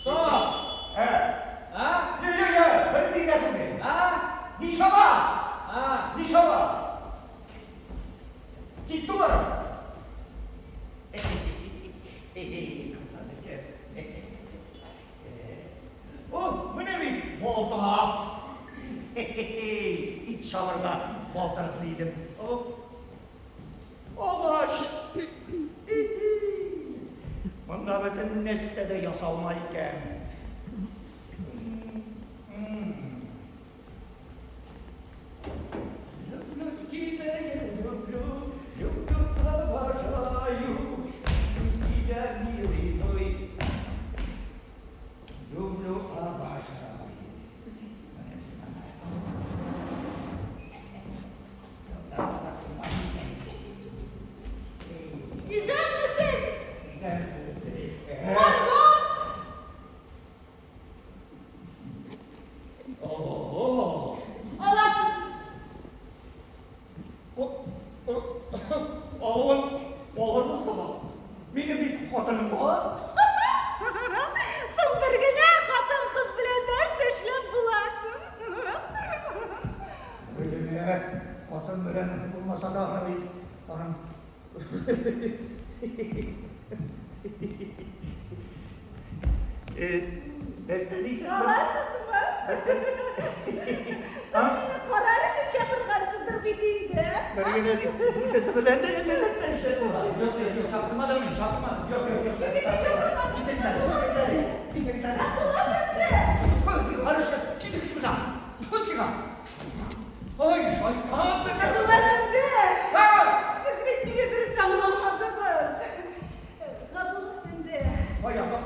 Стоп! Ә? А? Я, я, я, берни дә түгел. А? Ничава! А? Ничава! Китте алар. О, менә бит балта. Ит чалырга балта эзли идем. О, агач. Монда бөтен нәрсә дә ясалма икән. Люблю тебя, я люблю, люблю, обожаю. Без тебя, милый мой, люблю, обожаю. Менә сиңа. Исәнмесез! Исәнмесез. Марго! Ого! Аласыз! Алуын алырбыз да. Минем бит хатыным бар. Соң бер генә хатын-кыз белән нәрсә эшләп буласың? Бер генә хатын белән булмаса да аны бит аның Нәрсә дисез? Аласызмы? Соң мине карар өчен чакыргансыздыр бит инде. Бер генә дип, бүтәсе белән дә әллә нәрсә эшләп була. Юк, юк, юк, чакырмадым мин, чакырмадым. Юк, юк, юк. Чакырмадым. Китегез әле, китегез әле, китегез әле. Әфәнде! Хорошо, китегез моннан. Тфү сиңа. Шайтан. Ай, шайтан бетә. Әфәнде! Ха! Сез бит мине дөрес аңламадыгыз. Габдулла әфәнде. Ай, ага.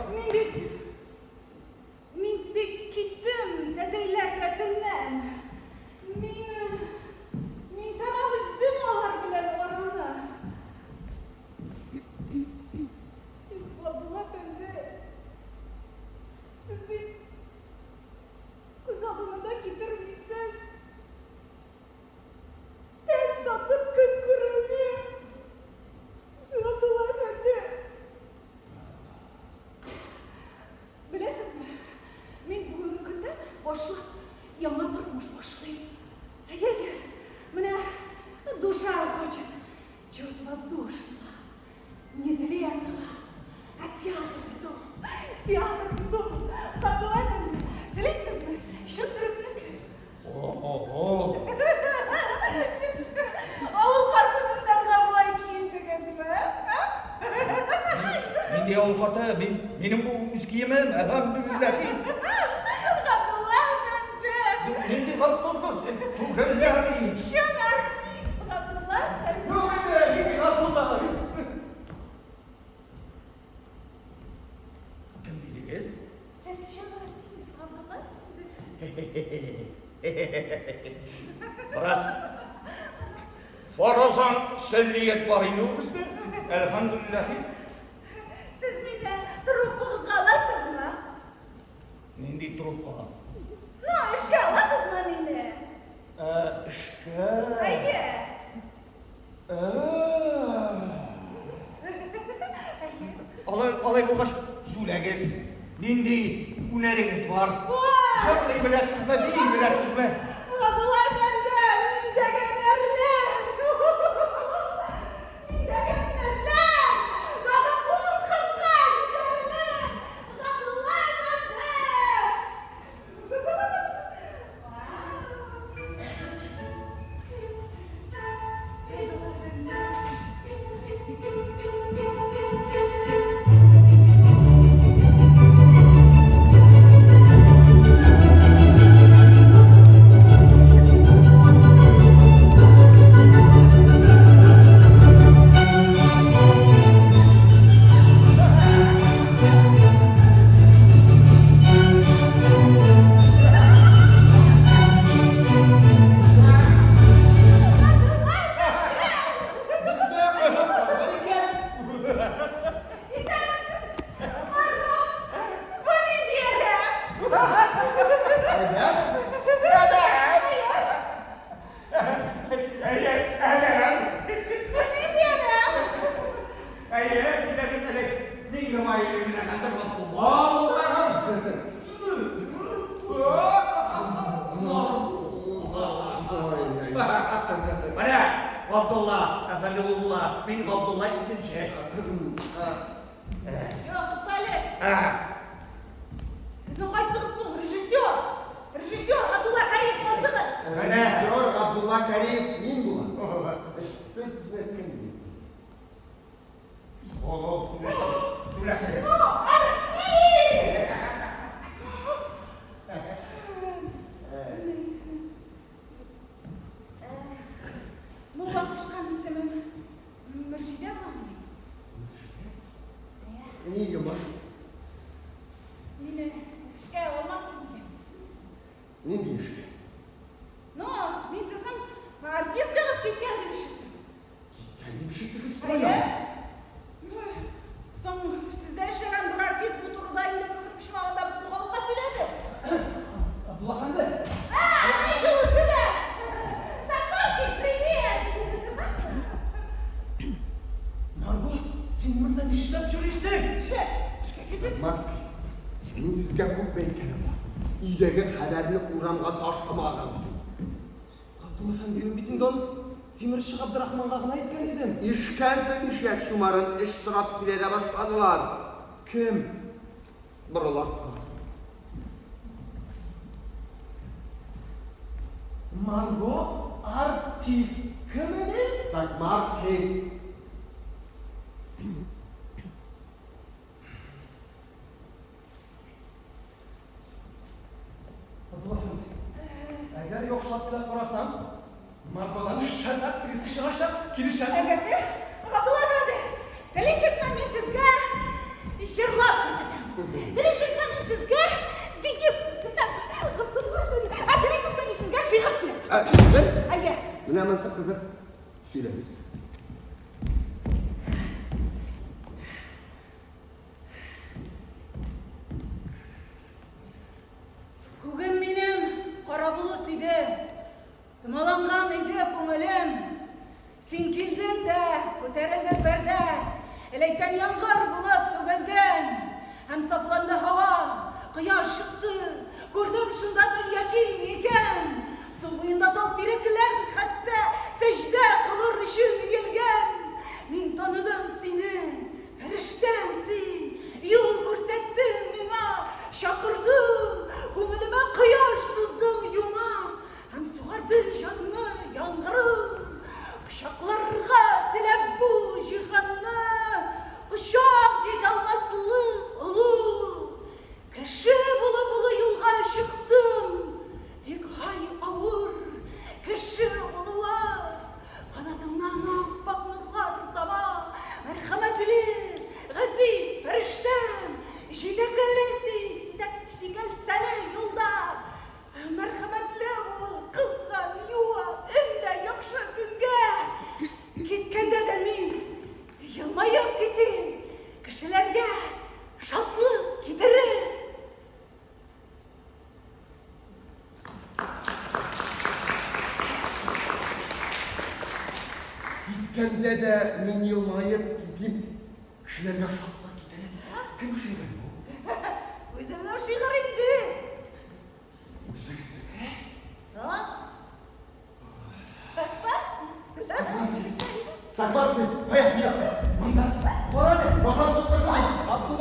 Мин бит киттем тәтәйләр рәтеннән. Мин тәмам өздем алар белән араны. Габдулла әфәнде, сез бит күз алдына да китермисез. Тән сатып көн күрүне. Габдулла әфәнде. Беләсезме, мин бүгенге көндән башлап яңа тормыш башлыйм. Әйе, менә душа хочет чего-то воздушного, нетленного. А театр бит ул, театр бит ул. Габдулла әфәнде, телисезме? Чын төрекнеке. Ого-го. Сез авыл картын уйнарга болай киендегезме? А? Нинди авыл карты? Мин, минем бу үз киемем, әлхәмдүлилләһ. Габдулла әфәнде! Нинди Габдулла? Түгел дә. Сез чын артист, Габдулла әфәнде. Юк инде, нинди Габдулла? Кем дидегез? Сез чын артист, Габдулла әфәнде. Бераз фаразан сәллият бар инде ул бездә. Әлхәмдүлилләһ. Сез мине труппагызга аласызмы? Нинди труппага? Ну, эшкә аласызмы мине? Ә, эшкә. Әйе. Ә. Әйе. Алай, алай булгач, сөйләгез. Нинди һөнәрегез бар? Ва! Җырлый беләсезме, бии беләсезме? Габдулла әфәнде, миндәге һөнәрләр! Миндәге һөнәрләр! Тагын ун кызга җитәрлек! Габдулла әфәнде! Габдулла әфәнде ул була. Мин Габдулла икенче. Юк, туктале. Ә, Сезнең кайсыгыз соң? Режиссер! Режиссер Габдулла Кариев кайсыгыз? Режиссер Габдулла Кариев мин булам. Сезне кем ди? О, сөйләшегез. О, артист! Мулла кушкан исемем Мөршидә буламыни? Ни йомыш? Мине эшкә алмассыз микән? Нинди эшкә? Ну, мин сезнең артисткагыз киткән дип ишеттем. Киткән дип ишеттегез Әйе. кая? Ну, соң сездә эшләгән бер артист бу турыда инде күпер почмагында бөтен халыкка сөйләде. Абдулла әфәнде. А, ничего себе! Сакмарский, привет! Марго, син монда нишләп йөрисең? Эшкә, эшкә китеп. Сакмарский, мин сезгә күп әйткәнем бар. Өйдәге хәбәрне урамга ташламагыз дип. Габдулла әфәнде, мин бит инде аны Тимерче Габдрахманга гына әйткән идем. Ишкәнсең ишәк чумарын, эш сорап килә дә башладылар. Кем? Борыл артка. Марго артист кем иде? Сакмарский. Абдулла әфәнде, әгәр яхшылап теләп карасам, Маргодан шәп актриса чыгачак, килешәм. Әлбәттә, Габдулла әфәнде, телисезме, мин сезгә җырлап күрсәтәм. Телисезме, мин сезгә биеп күрсәтәм. Габдулла әфәнде, ә телисезме, мин сезгә шигырь сөйләп Ә, шигырь? Әйе. Менә монысы кызык. Сөйләгез. Күгем минем кара болыт иде, томаланган иде күңелем. Син килдең дә, күтәрелде пәрдә, Ләйсән яңгыр булып түгелдең. Һәм сафланды һава, кояш чыкты, күрдем шунда дөнья киң икән. Су буенда тал тирәкләр хәтта сәҗдә кылыр өчен иелгән. Мин таныдым сине, фәрештәм син, юл күрсәттең миңа, чакырдың, күңелемә кояш суздың юмарт, һәм сугарды җанны яңгырың. Кочакларга теләп бу җиһанны, кочак җитә алмаслык олы. Кеше булып олы юлга чыктым, тик һай авыр кеше булуы. Канатыңнан ап-ак нурлар тама, мәрхәмәтле, газиз фәрештәм, җитәкле син, сикәлтәле юлда. Мәрхәмәтле бул, кызган, юан, өндә яхшы көнгә. Киткәндә дә мин елмаеп китим, кешеләргә шатлык китереп. Киткәндә дә мин елмаеп китим, кешеләргә шатлык китереп. Кем шигыре бу? Үземнең шигырь инде. Үзегезнеке? Соң? Сакмарский. Сакмарский. Сакмарский, кая пьеса? Монда. Кара әле. Бака суктырды. Абдулла